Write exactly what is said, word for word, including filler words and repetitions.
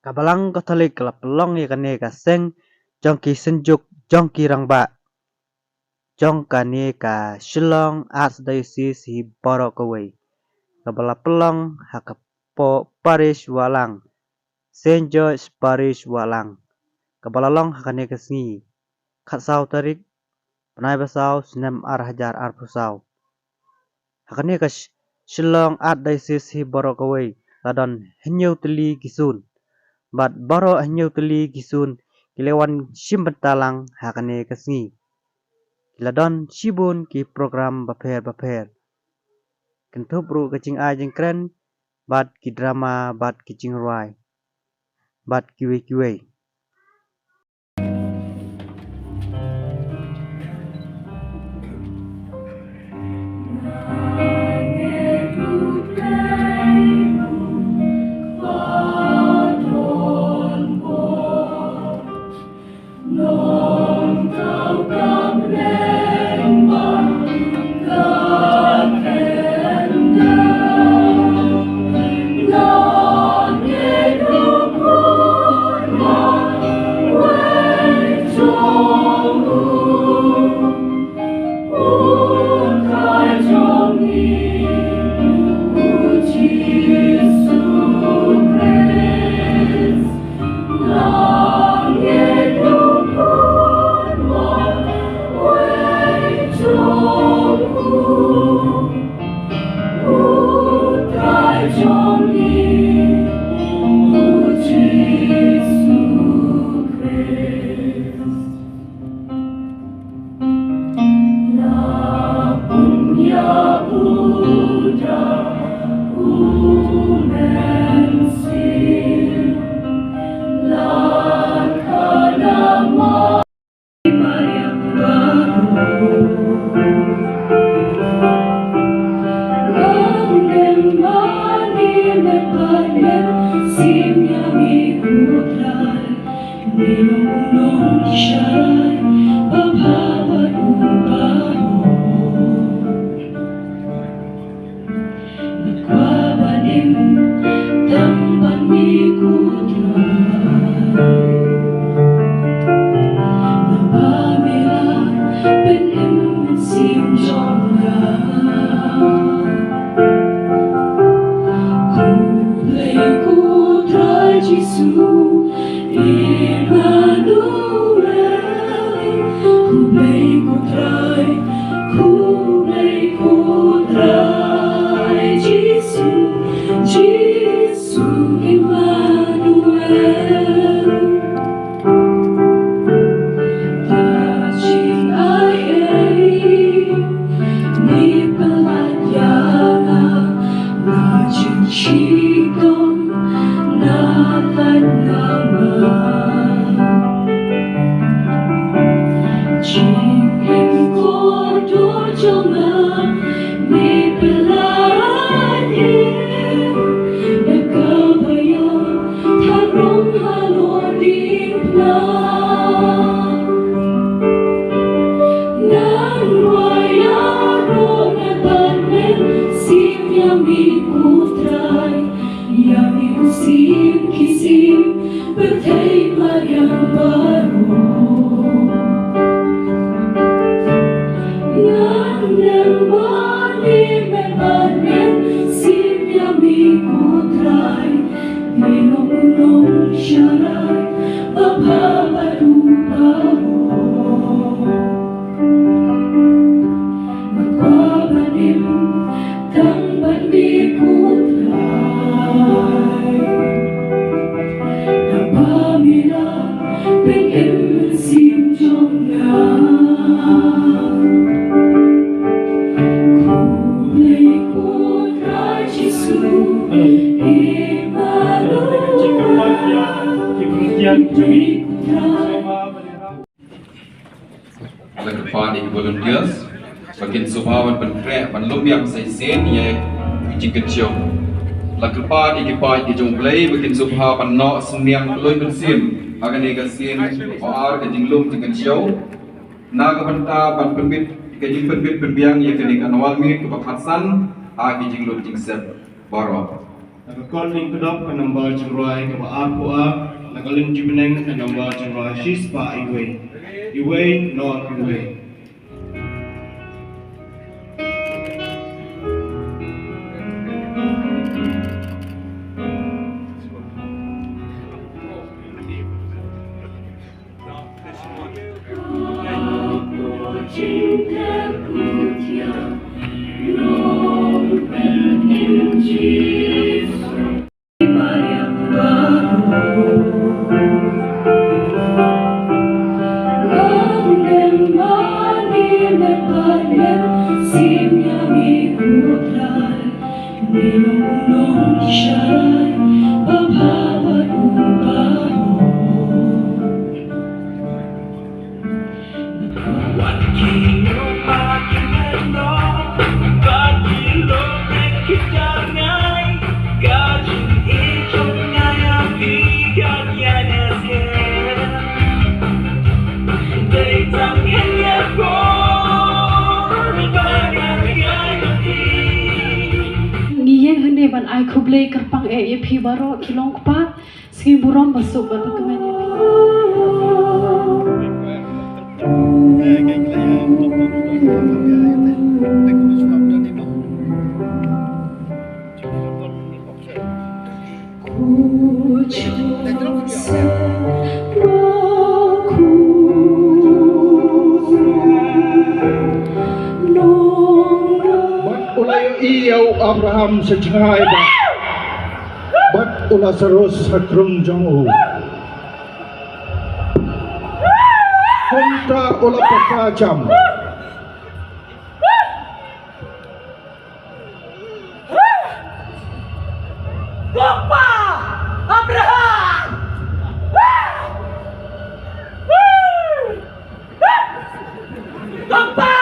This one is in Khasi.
Ka Balang Katholik ka la pynlong ïa kane ka seng jong ki synjuk jong ki rangbah jong kane ka Shillong Archdiocese hi baroh kawei, kaba la pynlong ha ka po-, Parish Wahlang, Saint George Parish Wahlang, kaba la long ha kane ka sngi, khatsaw tarik bnai ba saw, snem ar hajar arphew saw. Ha kane ka Sh-, Shillong Archdiocese hi baroh kawei la don hynñiew tylli ki sun, bad baroh hynñiew tylli ki sun ki la wan shim bynta lang ha kane ka sngi. Ki la don shibun ki program bapher bapher, kynthup ruh ka jingai jingkren, bad ki drama, bad ki jingrwai, bad kiwei kiwei. La kyrpad ïa ki volunteers ba kin sngewbha ban pynkhreh ban lum biang sa shisien ïa ki jingkynshew. La kyrpad ïa ki paid ki jong U Blei ba kin sngewbha ban noh synñiang kloi mynsiem ha kane ka sien ba ar ka jinglum jingkynshew. Na ka bynta ban pynbit ka jingpynbit pynbiang ïa kane ka Annual Meet kaba khatsan ha ki jinglum jingsep baroh. Na ka kot lyngkdop ka nombar jingrwai kaba arphew ar, na ka liang jubneng ka nombar jingrwai shispah iwei, iwei, nod iwei. Ngi ïeng hangne ban ai khublei kyrpang eh ïa phi baroh ki longkpa. Sngi burom basuk bad bakmen ïa phi. Bad u la ïohi ïa u Abraham sha jngai bad, bad u Lazarus ha krung jong u. Kumta u la pyrta jam. Papa Abraham! Papa